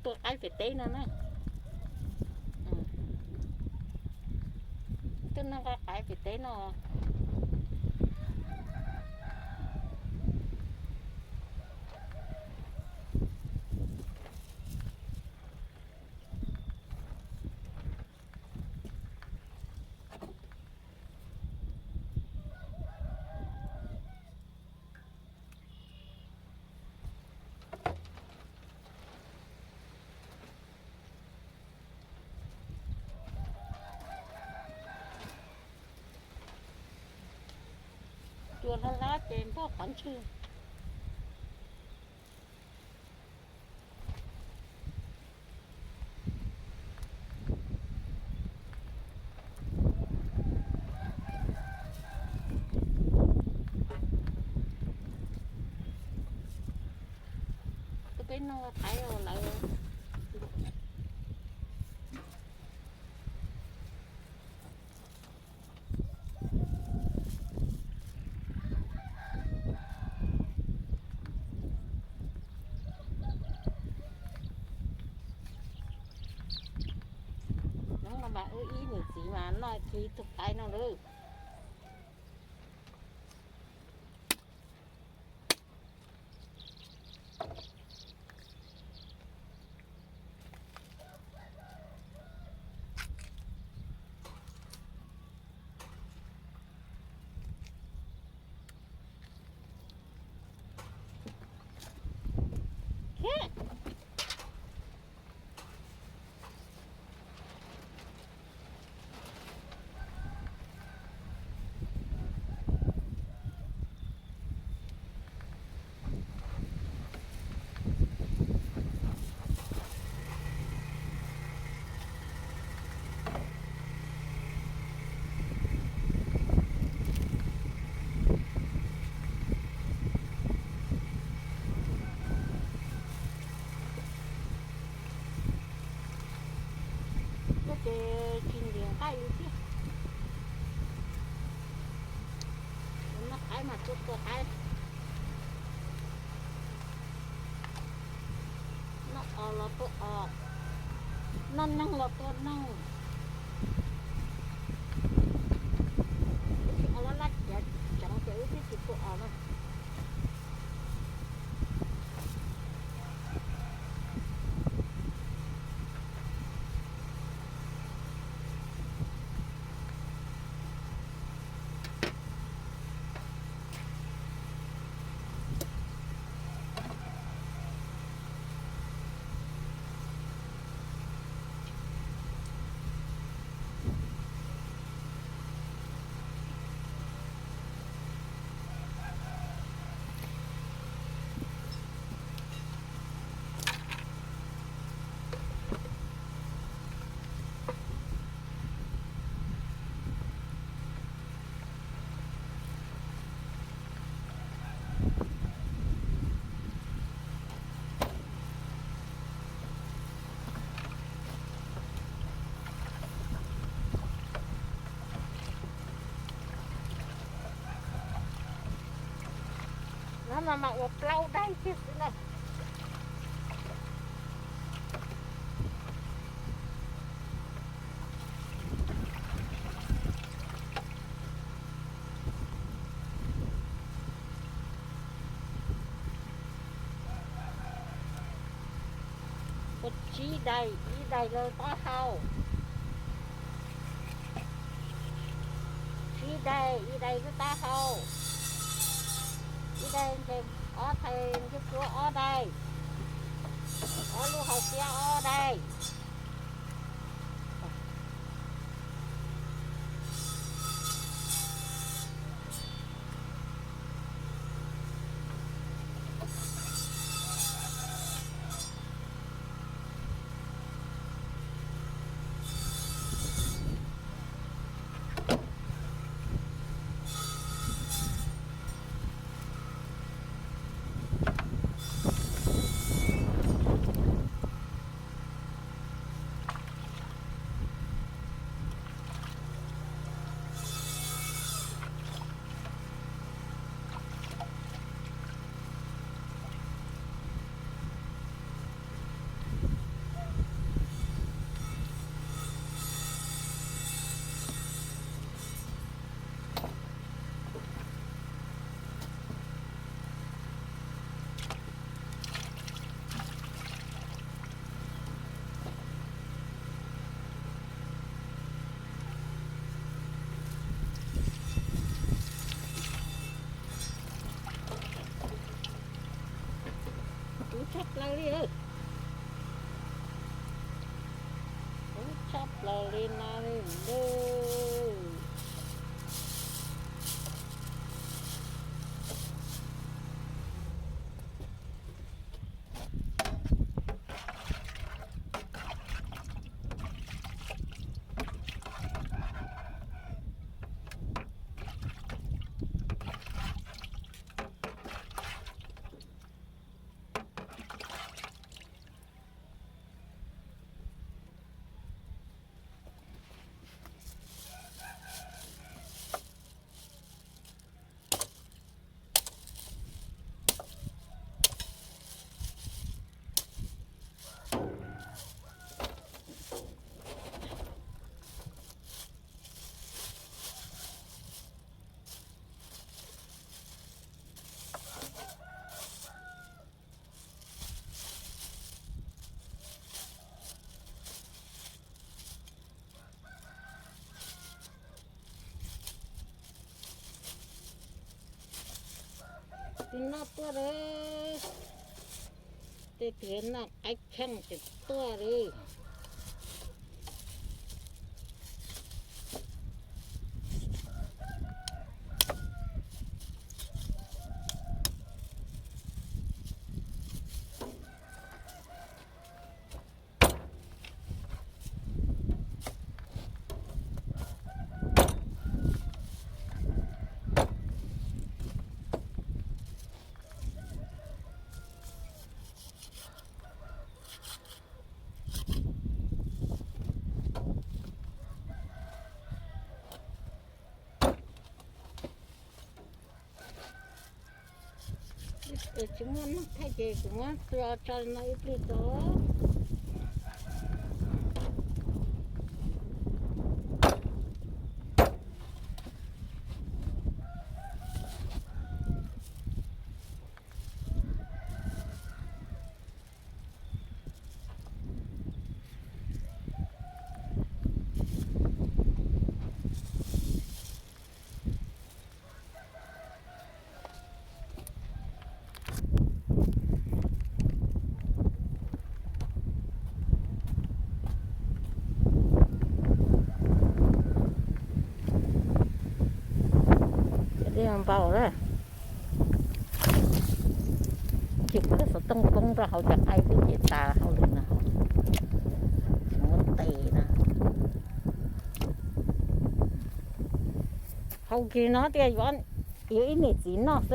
Tua qaib pem teb no na. Twb noj nqaij qaib pem teb no. Cua hlob hlob ces npog qhov ntswg. Tus peb noj qaib lawm. Hnub no mas wb ib niam txiv mas noj kiag ib tug qaib no lawm. Koj ces tsis ntim nqaij li thiab. Noj qaib mas tuaj tua qaib. Noj os los tua os, noj noog los tua noog. Wb tsis o laj laj ciav tseev ces wb twb tsis tua os na. No mas ua plaub daim thiab xwb na. Ua tsib daim, ib daim lawm taub hau. Tsib daim, ib daim lub taub hau. Ib daim ntshe ob thais ncuj tsuab ob daim. Ob lub hauv xiab ob daim. Tshaj plaws li, kub tshaj plaws li no li lawm. Tus no tuaj lawm. Tej tus no qaib tsheej ces tuaj li. Tsis muaj neeg thaij ces kuv muab tua tso no ib pliag tso. Dej npau na. Ces kuv lub xov tooj poob rau hauv cov qaib twb ces tas hauj lwm no. Tsis muaj tes na. Hau kiag no tias yuav, yuav ib niam txiv noj xwb.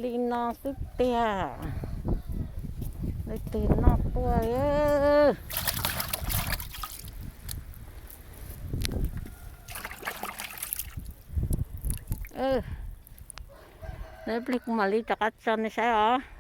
Li no xwb tiag. Leej twg noj tuaj. Ib pliag kuv mam li rov qab tso nej saib os.